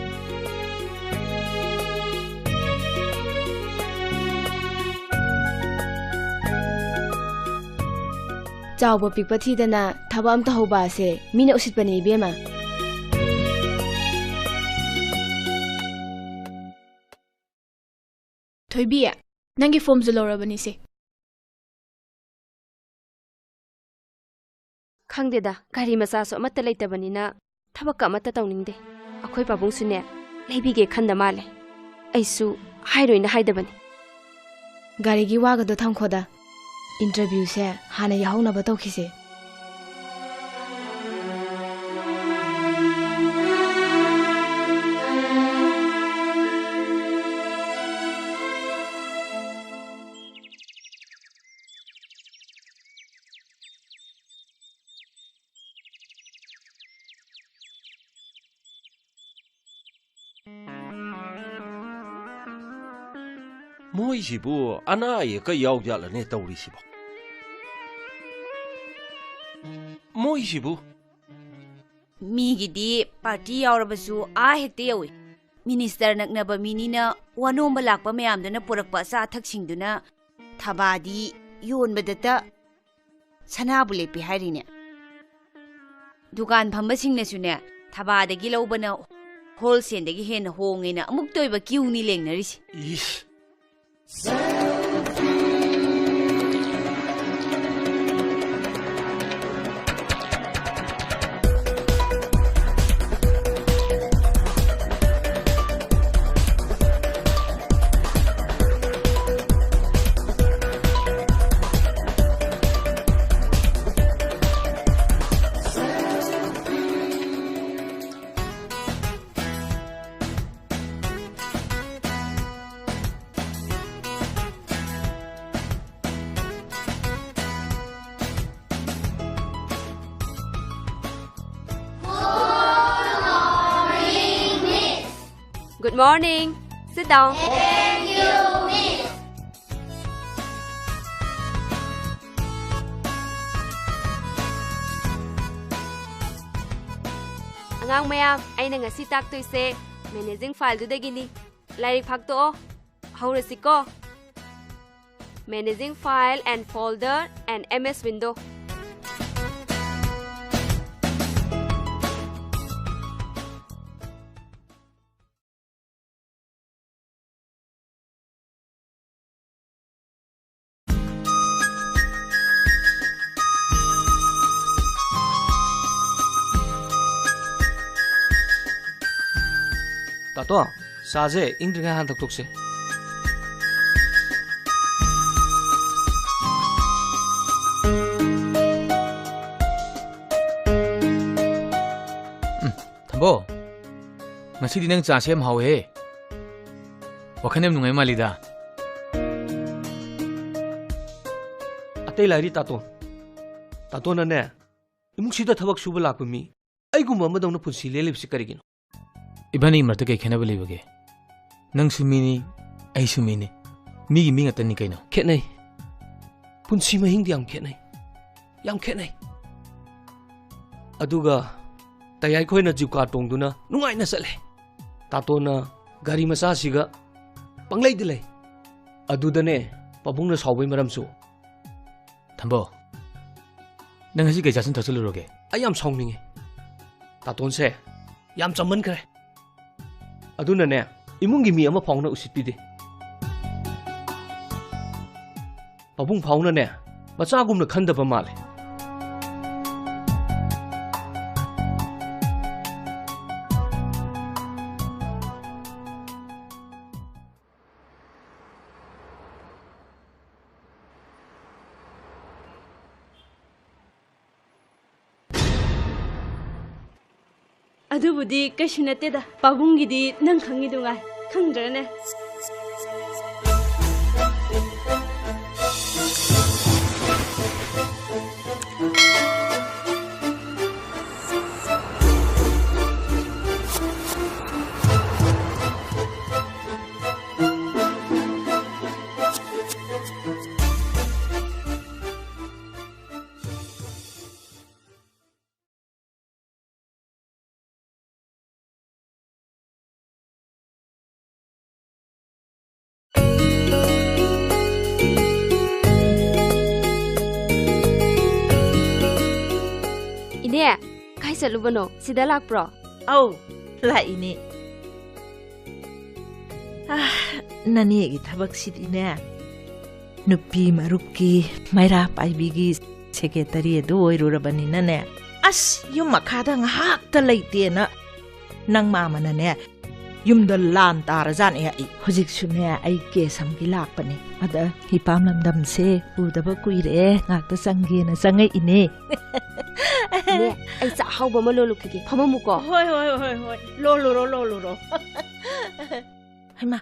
ꯆꯥꯎꯕ ꯄꯤꯛꯄ ꯊꯤꯗꯅ ꯊꯕꯛ ꯑꯃ ꯇꯧꯍꯧꯕ ꯑꯁꯦ ꯃꯤꯅ ꯎꯁꯤꯠꯄꯅꯦ, ꯏꯕꯦꯝꯃ꯫ ꯊꯣꯏꯕꯤ, ꯅꯪꯒꯤ formꯁꯨ ꯂꯧꯔꯕꯅꯤꯁꯦ꯫ ꯈꯪꯗꯦꯗ, ꯒꯥꯔꯤ ꯃꯆꯥꯁꯨ ꯑꯃꯠꯇ ꯂꯩꯇꯕꯅꯤꯅ ꯊꯕꯛꯀ ꯑꯃꯠꯇ ꯇꯧꯅꯤꯡꯗꯦ꯫ ꯑꯩꯈꯣꯏ ꯄꯥꯕꯨꯡꯁꯨꯅꯦ, ꯂꯩꯕꯤꯒꯦ ꯈꯟꯗ ꯃꯥꯜꯂꯦ꯫ ꯑꯩꯁꯨ ꯍꯥꯏꯔꯣꯏꯅ ꯍꯥꯏꯗꯕꯅꯤ꯫ ꯒꯥꯔꯤꯒꯤ ꯋꯥꯒꯗꯣ ꯊꯝꯈꯣꯗ꯫ Interviewꯁꯦ ꯍꯥꯟꯅ ꯌꯥꯎꯍꯧꯅꯕ ꯇꯧꯈꯤꯁꯦ꯫ ꯃꯣꯏꯁꯤꯕꯨ ꯑꯅꯥ ꯑꯌꯦꯛꯀ ꯌꯥꯎꯖꯥꯠꯂꯅꯦ ꯇꯧꯔꯤꯁꯤꯕꯣ? ꯃꯣꯏꯁꯤꯕꯨ? ꯃꯤꯒꯤꯗꯤ party ꯌꯥꯎꯔꯕꯁꯨ ꯑꯥ ꯍꯦꯛꯇ ꯌꯧꯏ꯫ Minister ꯅꯛꯅꯕ ꯃꯤꯅꯤꯅ ꯋꯥꯅꯣꯝꯕ ꯂꯥꯛꯄ ꯃꯌꯥꯝꯗꯨꯅ ꯄꯨꯔꯛꯄ ꯑꯆꯥ ꯑꯊꯛꯁꯤꯡꯗꯨꯅ ꯊꯕꯥꯗꯤ ꯌꯣꯟꯕꯗꯇ ꯁꯅꯥꯕꯨ ꯂꯦꯞꯄꯤ ꯍꯥꯏꯔꯤꯅꯦ꯫ ꯗꯨꯀꯥꯟ ꯐꯝꯕꯁꯤꯡꯅꯁꯨꯅꯦ, ꯊꯕꯥꯗꯒꯤ ꯂꯧꯕꯅ ꯍꯣꯜꯁꯦꯜꯗꯒꯤ ꯍꯦꯟꯅ ꯍꯣꯡꯉꯦꯅ ꯑꯃꯨꯛꯇ ꯑꯣꯏꯕ ꯀ꯭ꯌꯨꯅꯤ ꯂꯦꯡꯅꯔꯤꯁꯦ꯫ ꯏꯁ! Good morning. Sit down. Thank you, Miss. ꯑꯉꯥꯡ ꯃꯌꯥꯝ, ꯑꯩꯅ ꯉꯁꯤ ꯇꯥꯛꯇꯣꯏꯁꯦ managing fileꯗꯨꯗꯒꯤꯅꯤ꯫ ꯂꯥꯏꯔꯤꯛ ꯐꯥꯛꯇꯣꯛꯑꯣ꯫ ꯍꯧꯔꯁꯤꯀꯣ꯫ Managing file and folder and M S window. ꯇꯥꯇꯣ, ꯆꯥꯁꯦ ꯏꯪꯗ꯭ꯔꯤꯉꯩ ꯍꯥꯟꯅ ꯊꯛꯇꯣꯛꯁꯦ꯫ ꯎꯝ, ꯊꯝꯕꯣ, ꯉꯁꯤꯗꯤ ꯅꯪ ꯆꯥ ꯁꯦꯝ ꯍꯥꯎꯋꯦꯍꯦ꯫ ꯋꯥꯈꯜ ꯌꯥꯝ ꯅꯨꯡꯉꯥꯏ ꯃꯥꯜꯂꯤꯗ꯫ ꯑꯇꯩ ꯂꯥꯏꯔꯤ ꯇꯥꯇꯣ꯫ ꯇꯥꯇꯣꯅꯅꯦ, ꯏꯃꯨꯡꯁꯤꯗ ꯊꯕꯛ ꯁꯨꯕ ꯂꯥꯛꯄ ꯃꯤ ꯑꯩꯒꯨꯝꯕ ꯑꯃꯗꯧꯅ ꯄꯨꯟꯁꯤ ꯂꯦꯜꯂꯤꯕꯁꯤ ꯀꯔꯤꯒꯤꯅꯣ? ꯏꯕꯥꯅꯤꯒꯤ ꯃꯔꯛꯇ ꯀꯩ ꯈꯦꯠꯅꯕ ꯂꯩꯕꯒꯦ? ꯅꯪꯁꯨ ꯃꯤꯅꯤ, ꯑꯩꯁꯨ ꯃꯤꯅꯤ꯫ ꯃꯤꯒꯤ ꯃꯤ ꯉꯥꯛꯇꯅꯤ ꯀꯩꯅꯣ꯫ ꯈꯦꯠꯅꯩ꯫ ꯄꯨꯟꯁꯤ ꯃꯍꯤꯡꯗꯤ ꯌꯥꯝ ꯈꯦꯠꯅꯩ꯫ ꯌꯥꯝ ꯈꯦꯠꯅꯩ꯫ ꯑꯗꯨꯒ ꯇꯌꯥꯏꯈꯣꯏꯅ ꯖꯤꯞ ꯀꯥꯔ ꯇꯣꯡꯗꯨꯅ ꯅꯨꯡꯉꯥꯏꯅ ꯆꯠꯂꯦ꯫ ꯇꯥꯇꯣꯅ ꯒꯥꯔꯤ ꯃꯆꯥꯁꯤꯒ ꯄꯪꯂꯩꯗ ꯂꯩ꯫ ꯑꯗꯨꯗꯅꯦ ꯄꯥꯕꯨꯡꯅ ꯁꯥꯎꯕꯩ ꯃꯔꯝꯁꯨ꯫ ꯊꯝꯕꯧ, ꯅꯪ ꯉꯁꯤ ꯀꯩ ꯆꯥꯁꯤꯟ ꯊꯛꯆꯜꯂꯨꯔꯒꯦ? ꯑꯩ ꯌꯥꯝ ꯁꯥꯎꯅꯤꯡꯉꯦ꯫ ꯇꯥꯇꯣꯟꯁꯦ ꯌꯥꯝ ꯆꯝꯃꯟꯈ꯭ꯔꯦ꯫ ꯑꯗꯨꯅꯅꯦ, ꯏꯃꯨꯡꯒꯤ ꯃꯤ ꯑꯃ ꯐꯥꯎꯅ ꯎꯁꯤꯠꯄꯤꯗꯦ꯫ ꯄꯥꯕꯨꯡ ꯐꯥꯎꯅꯅꯦ, ꯃꯆꯥꯒꯨꯝꯅ ꯈꯟꯗꯕ ꯃꯥꯜꯂꯦ꯫ ꯑꯗꯨꯕꯨꯗꯤ ꯀꯩꯁꯨ ꯅꯠꯇꯦꯗ꯫ ꯄꯥꯕꯨꯡꯒꯤꯗꯤ ꯅꯪ ꯈꯪꯉꯤꯗꯨ ꯉꯥꯏ꯫ ꯈꯪꯗ꯭ꯔꯅꯦ? ꯏꯅꯦ, ꯀꯥꯏ ꯆꯠꯂꯨꯕꯅꯣ? ꯁꯤꯗ ꯂꯥꯛꯄ꯭ꯔꯣ? ꯑꯧ, ꯂꯥꯛꯏꯅꯦ꯫ ꯑꯥ, ꯅꯅꯦꯒꯤ ꯊꯕꯛꯁꯤꯗꯤꯅꯦ, ꯅꯨꯄꯤ ꯃꯔꯨꯞꯀꯤ ꯃꯩꯔꯥ ꯄꯥꯏꯕꯤꯒꯤ ꯁꯦꯀ꯭ꯔꯦꯇꯔꯤ ꯑꯗꯨ ꯑꯣꯏꯔꯨꯔꯕꯅꯤꯅꯅꯦ, ꯑꯁ, ꯌꯨꯝ ꯃꯈꯥꯗ ꯉꯥꯏꯍꯥꯛꯇ ꯂꯩꯇꯦꯅ ꯅꯪ ꯃꯥꯃꯅꯅꯦ, ꯌꯨꯝꯗ ꯂꯥꯟ ꯇꯥꯔꯖꯥꯠꯅꯦ ꯑꯩ꯫ ꯍꯧꯖꯤꯛꯁꯨꯅꯦ, ꯑꯩ ꯀꯦꯁ ꯑꯃꯒꯤ ꯂꯥꯛꯄꯅꯦ꯫ ꯑꯗ ꯏꯄꯥꯝ ꯂꯝꯗꯝꯁꯦ ꯎꯗꯕ ꯀꯨꯏꯔꯦ, ꯉꯥꯛꯇ ꯆꯪꯒꯦꯅ ꯆꯪꯉꯛꯏꯅꯦ꯫ ꯅꯦ, ꯑꯩ ꯆꯥꯛ ꯑꯍꯥꯎꯕ ꯑꯃ ꯂꯣꯜꯂꯨꯈꯤꯒꯦ, ꯐꯝꯃꯝꯃꯨꯀꯣ꯫ ꯍꯣꯏ, ꯍꯣꯏ, ꯍꯣꯏ, ꯍꯣꯏ, ꯂꯣꯜꯂꯨꯔꯣ, ꯂꯣꯜꯂꯨꯔꯣ꯫ ꯍꯩꯃꯥ,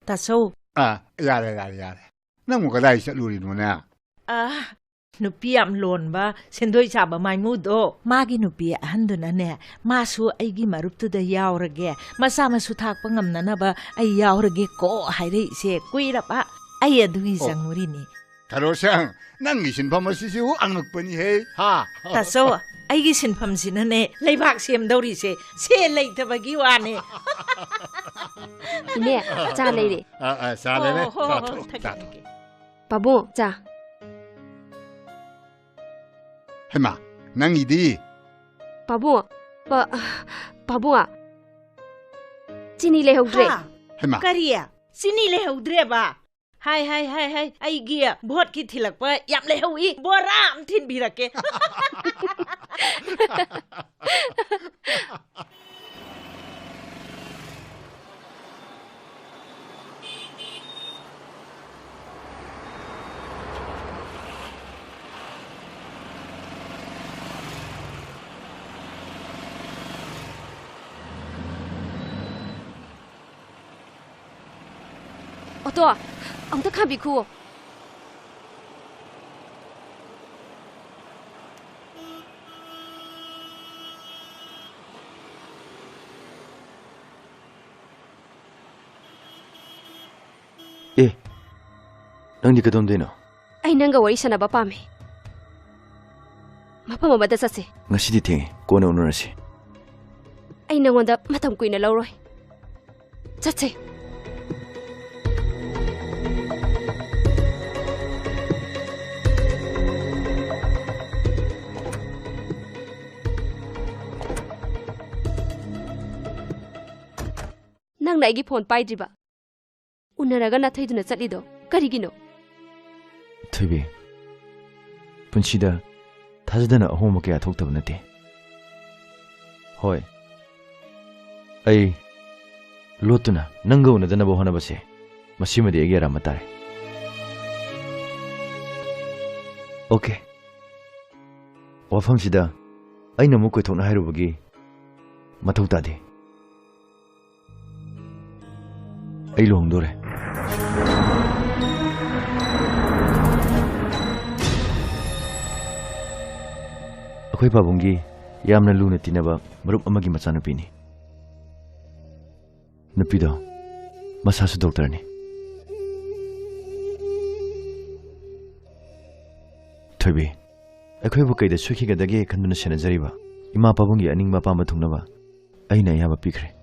ꯇꯥꯆꯧ꯫ ꯑꯥ, ꯌꯥꯔꯦ, ꯌꯥꯔꯦ, ꯌꯥꯔꯦ꯫ ꯅꯪꯕꯨ ꯀꯗꯥꯏ ꯆꯠꯂꯨꯔꯤꯅꯣꯅꯦ? ꯑꯥ, ꯅꯨꯄꯤ ꯌꯥꯝ ꯂꯣꯟꯕ ꯁꯦꯟꯗꯣꯏ ꯁꯥꯕ ꯃꯥꯏꯃꯨꯗꯣ, ꯃꯥꯒꯤ ꯅꯨꯄꯤ ꯑꯍꯟꯗꯨꯅꯅꯦ, "ꯃꯥꯁꯨ ꯑꯩꯒꯤ ꯃꯔꯨꯞꯇꯨꯗ ꯌꯥꯎꯔꯒꯦ, ꯃꯆꯥ ꯃꯁꯨ ꯊꯥꯛꯄ ꯉꯝꯅꯅꯕ ꯑꯩ ꯌꯥꯎꯔꯒꯦꯀꯣ" ꯍꯥꯏꯔꯛꯏꯁꯦ ꯀꯨꯏꯔꯕ꯫ ꯑꯩ ꯑꯗꯨꯒꯤ ꯑꯣ꯫ ꯆꯪꯉꯨꯔꯤꯅꯤ꯫ ꯊꯔꯣꯁꯪ, ꯅꯪꯒꯤ ꯁꯤꯟꯐꯝ ꯑꯁꯤꯁꯨ ꯑꯉꯛꯄꯅꯤꯍꯦ, ꯍꯥ? ꯇꯥꯆꯧ, ꯑꯩꯒꯤ ꯁꯤꯟꯐꯝꯁꯤꯅꯅꯦ ꯂꯩꯕꯥꯛ ꯁꯦꯝꯗꯧꯔꯤꯁꯦ, ꯁꯦꯜ ꯂꯩꯇꯕꯒꯤ ꯋꯥꯅꯦ꯫ ꯏꯅꯦ, ꯆꯥ ꯂꯩꯔꯦ꯫ ꯑ, ꯑ, ꯆꯥ ꯂꯩꯔꯦ꯫ ꯑꯣ, ꯍꯣ, ꯆꯥ ꯍꯣ, ꯊꯛꯑꯣ, ꯊꯛꯀꯦ, ꯆꯥ ꯊꯛꯀꯦ꯫ ꯊꯛꯑꯣ꯫ ꯄꯥꯕꯨꯡ, ꯆꯥ꯫ ꯍꯩꯃꯥ, ꯅꯪꯒꯤꯗꯤ? ꯄꯥꯕꯨꯡ, ꯄꯥ-, ꯄꯥꯕꯨꯡ, ꯆꯤꯅꯤ ꯂꯩꯍꯧꯗ꯭ꯔꯦ꯫ ꯍꯥ? ꯍꯩꯃꯥ꯫ ꯀꯔꯤ? ꯆꯤꯅꯤ ꯂꯩꯍꯧꯗ꯭ꯔꯦꯕ? ꯍꯥꯏ, ꯍꯥꯏ, ꯍꯥꯏ, ꯍꯥꯏ, ꯑꯩꯒꯤ ꯚꯣꯠꯀꯤ ꯊꯤꯜꯂꯛꯄ ꯌꯥꯝ ꯂꯩꯍꯧꯏ, ꯕꯣꯔꯥ ꯑꯃ ꯊꯤꯟꯕꯤꯔꯛꯀꯦ꯫ ꯑꯣꯇꯣ, ꯑꯝꯇ ꯈꯥꯝꯕꯤꯈꯨꯋꯣ꯫ ꯑꯦ, ꯅꯪꯗꯤ ꯀꯩꯗꯧꯝꯗꯣꯏꯅꯣ? ꯑꯩ ꯅꯪꯒ ꯋꯥꯔꯤ ꯁꯥꯟꯅꯕ ꯄꯥꯝꯃꯤ꯫ ꯃꯐꯝ ꯑꯃꯗ ꯆꯠꯁꯦ꯫ ꯉꯁꯤꯗꯤ ꯊꯦꯡꯉꯦ, ꯀꯣꯟꯅ ꯎꯅꯔꯁꯤ꯫ ꯑꯩ ꯅꯉꯣꯟꯗ ꯃꯇꯝ ꯀꯨꯏꯅ ꯂꯧꯔꯣꯏ꯫ ꯆꯠꯁꯦ꯫ ꯅꯪꯅ ꯑꯩꯒꯤ ꯐꯣꯟ ꯄꯥꯏꯗ꯭ꯔꯤꯕ? ꯎꯅꯔꯒ ꯅꯥꯊꯩꯗꯨꯅ ꯆꯠꯂꯤꯗꯣ ꯀꯔꯤꯒꯤꯅꯣ? ꯊꯣꯏꯕꯤ, ꯄꯨꯟꯁꯤꯗ ꯊꯥꯖꯗꯅ ꯑꯍꯣꯡꯕ ꯀꯌꯥ ꯊꯣꯛꯇꯕ ꯅꯠꯇꯦ꯫ ꯍꯣꯏ, ꯑꯩ ꯂꯣꯠꯇꯨꯅ ꯅꯪꯒ ꯎꯅꯗꯅꯕ ꯍꯣꯠꯅꯕꯁꯦ, ꯃꯁꯤꯃꯗꯤ ꯑꯩꯒꯤ ꯑꯔꯥꯟꯕ ꯇꯥꯔꯦ꯫ ꯑꯣꯀꯦ, ꯋꯥꯐꯝꯁꯤꯗ ꯑꯩꯅ ꯑꯃꯨꯛ ꯀꯣꯏꯊꯣꯛꯅ ꯍꯥꯏꯔꯨꯕꯒꯤ ꯃꯊꯧ ꯇꯥꯗꯦ꯫ ꯑꯩ ꯂꯨꯍꯣꯡꯗꯣꯔꯦ꯫ ꯑꯩꯈꯣꯏ ꯄꯥꯕꯨꯡꯒꯤ ꯌꯥꯝꯅ ꯂꯨꯅ ꯇꯤꯟꯅꯕ ꯃꯔꯨꯞ ꯑꯃꯒꯤ ꯃꯆꯥꯅꯨꯄꯤꯅꯤ꯫ ꯅꯨꯄꯤꯗꯣ ꯃꯁꯥꯁꯨ ꯗꯣꯛꯇꯔꯅꯤ꯫ ꯊꯣꯏꯕꯤ, ꯑꯩꯈꯣꯏꯕꯨ ꯀꯩꯗ ꯁꯣꯏꯈꯤꯒꯗꯒꯦ ꯈꯟꯗꯨꯅ ꯁꯦꯟꯅꯖꯔꯤꯕ ꯏꯃꯥ ꯄꯥꯕꯨꯡꯒꯤ ꯑꯅꯤꯡꯕ ꯑꯄꯥꯝꯕ ꯊꯨꯡꯅꯕ ꯑꯩꯅ ꯑꯌꯥꯕ ꯄꯤꯈ꯭ꯔꯦ꯫